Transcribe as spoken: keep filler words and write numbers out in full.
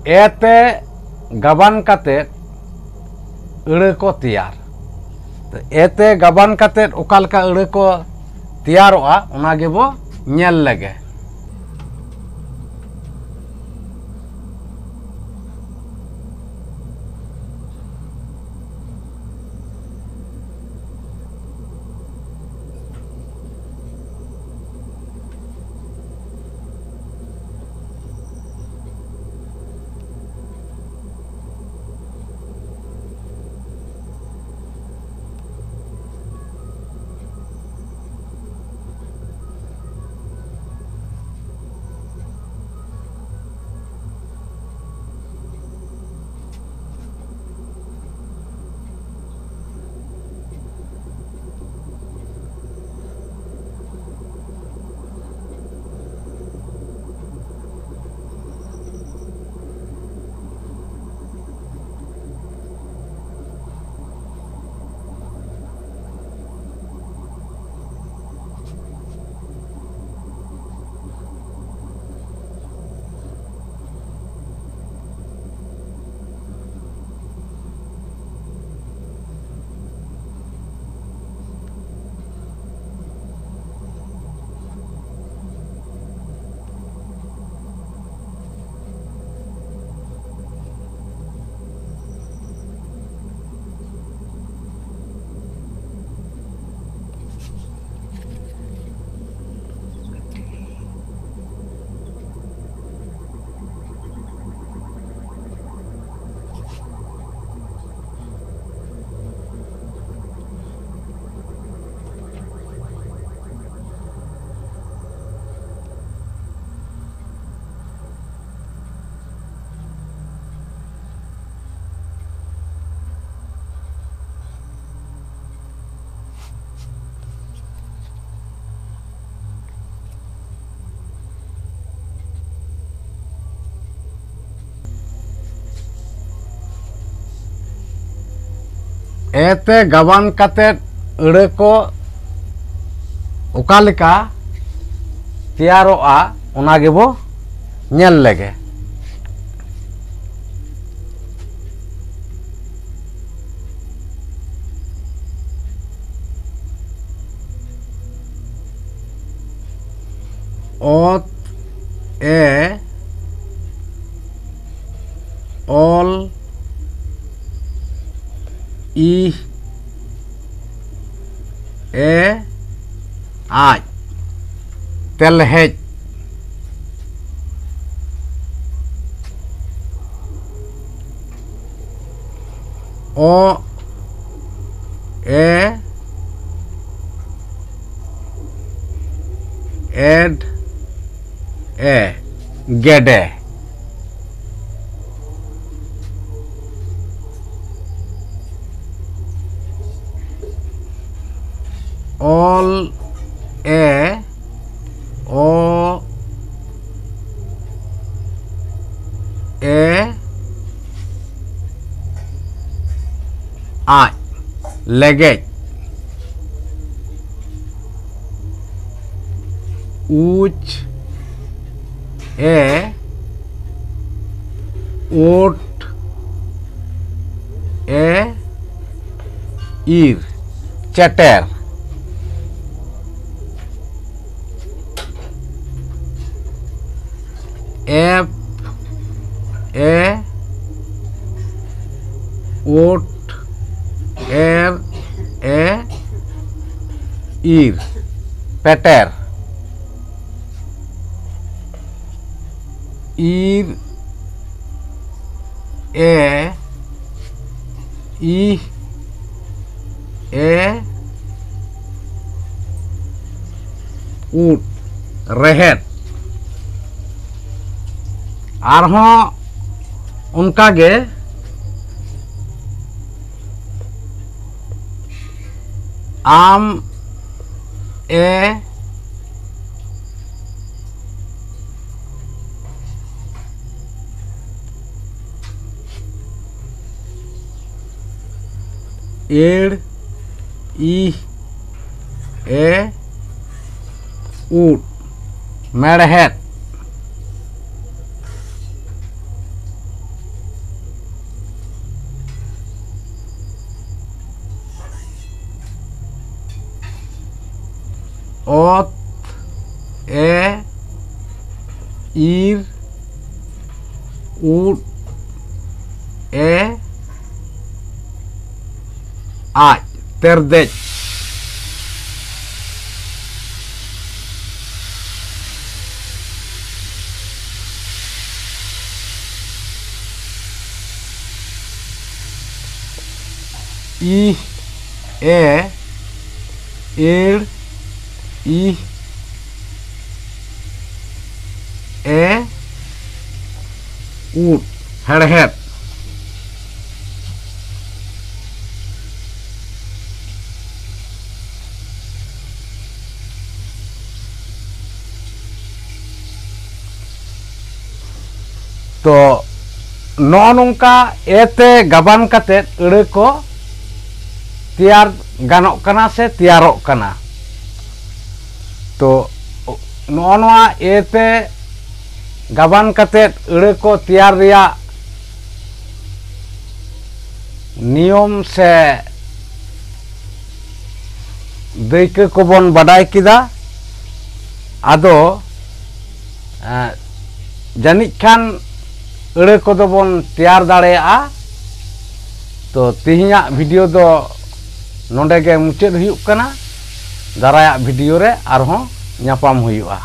ᱮ ᱛᱮ ᱜᱟᱵᱟᱱ ᱠᱟᱛᱮᱫ ᱟᱹᱲᱟᱹ ᱠᱚ ᱛᱮᱭᱟᱨ᱾ ᱮ ᱛᱮ ᱜᱟᱵᱟᱱ ᱠᱟᱛᱮᱫ ᱚᱠᱟ ᱞᱮᱠᱟ ᱟᱹᱲᱟᱹ ᱠᱚ ᱛᱮᱭᱟᱨᱚᱜᱼᱟ, ᱚᱱᱟ ᱜᱮᱵᱚ ᱧᱮᱞ ᱞᱮᱜᱮ᱾ ᱮ ᱛᱮ ᱜᱟᱵᱟᱱ ᱠᱟᱛᱮᱫ ᱟᱹᱲᱟᱹ ᱠᱚ ᱚᱠᱟ ᱞᱮᱠᱟ ᱛᱮᱭᱟᱨᱚᱜᱼᱟ, ᱚᱱᱟ ᱜᱮᱵᱚ ᱧᱮᱞ ᱞᱮᱜᱮ᱾ ᱚᱛ ᱮ ᱚᱞ ᱤᱦ ᱮ ᱟᱡ ᱛᱮᱞᱦᱮᱡ᱾ ᱚ ᱮ ᱮᱰ ᱮ ᱜᱮᱰᱮ᱾ ᱚᱞ ᱮ ᱚ ᱮ ᱟᱡ ᱞᱮᱜᱮᱡ᱾ ᱩᱪ ᱮ ᱩᱴ ᱮ ᱤᱨ ᱪᱮᱴᱮᱨ᱾ ᱮᱯ ᱮ ᱩᱴ ᱮᱨ ᱮ ᱤᱨ ᱯᱮᱴᱮᱨ᱾ ᱤᱨ ᱮ ᱤᱦ ᱮ ᱩᱫ ᱨᱮᱦᱮᱫ᱾ ᱟᱨᱦᱚᱸ ᱚᱱᱠᱟ ᱜᱮ ᱟᱢ ᱮ ᱮᱲ ᱤᱦ ᱮ ᱩᱫ ᱢᱮᱲᱦᱮᱫ᱾ ᱚᱛ ᱮ ᱤᱨ, ᱩᱫ, ᱮ, ᱟᱡ, ᱛᱮᱨᱫᱮᱡ᱾ ᱤᱦ, ᱮ, ᱤᱲ, ᱤᱦ, ᱮ, ᱩᱫ, ᱦᱮᱲᱦᱮᱫ᱾ ᱛᱚ, ᱱᱚᱜᱼᱚ ᱱᱚᱝᱠᱟ ᱮ ᱛᱮ ᱜᱟᱵᱟᱱ ᱠᱟᱛᱮᱫ ᱟᱹᱲᱟᱹ ᱠᱚ ᱛᱮᱭᱟᱨ ᱜᱟᱱᱚᱜ ᱠᱟᱱᱟ ᱥᱮ ᱛᱮᱭᱟᱨᱚᱜ ᱠᱟᱱᱟ᱾ ᱛᱚ, ᱱᱚᱜᱼᱚ ᱱᱚᱣᱟ ᱮ ᱛᱮ ᱜᱟᱵᱟᱱ ᱠᱟᱛᱮᱫ ᱟᱹᱲᱟᱹ ᱠᱚ ᱛᱮᱭᱟᱨ ᱨᱮᱭᱟᱜ ᱱᱤᱭᱚᱢ ᱥᱮ ᱫᱟᱹᱭᱠᱟᱹ ᱠᱚᱵᱚᱱ ᱵᱟᱰᱟᱭ ᱠᱮᱫᱟ᱾ ᱟᱫᱚ, ᱮᱸ, ᱡᱟᱹᱱᱤᱡ ᱠᱷᱟᱱ ᱟᱹᱲᱟᱹ ᱠᱚᱫᱚ ᱵᱚᱱ ᱛᱮᱭᱟᱨ ᱫᱟᱲᱮᱭᱟᱜᱼᱟ᱾ ᱛᱚ, ᱛᱮᱦᱮᱧᱟᱜ ᱵᱷᱤᱰᱤᱭᱳ ᱫᱚ ᱱᱚᱰᱮ ᱜᱮ ᱢᱩᱪᱟᱹᱫ ᱦᱩᱭᱩᱜ ᱠᱟᱱᱟ᱾ ᱫᱟᱨᱟᱭᱟᱜ ᱵᱷᱤᱰᱤᱭᱳ ᱨᱮ ᱟᱨᱦᱚᱸ ᱧᱟᱯᱟᱢ ᱦᱩᱭᱩᱜᱼᱟ᱾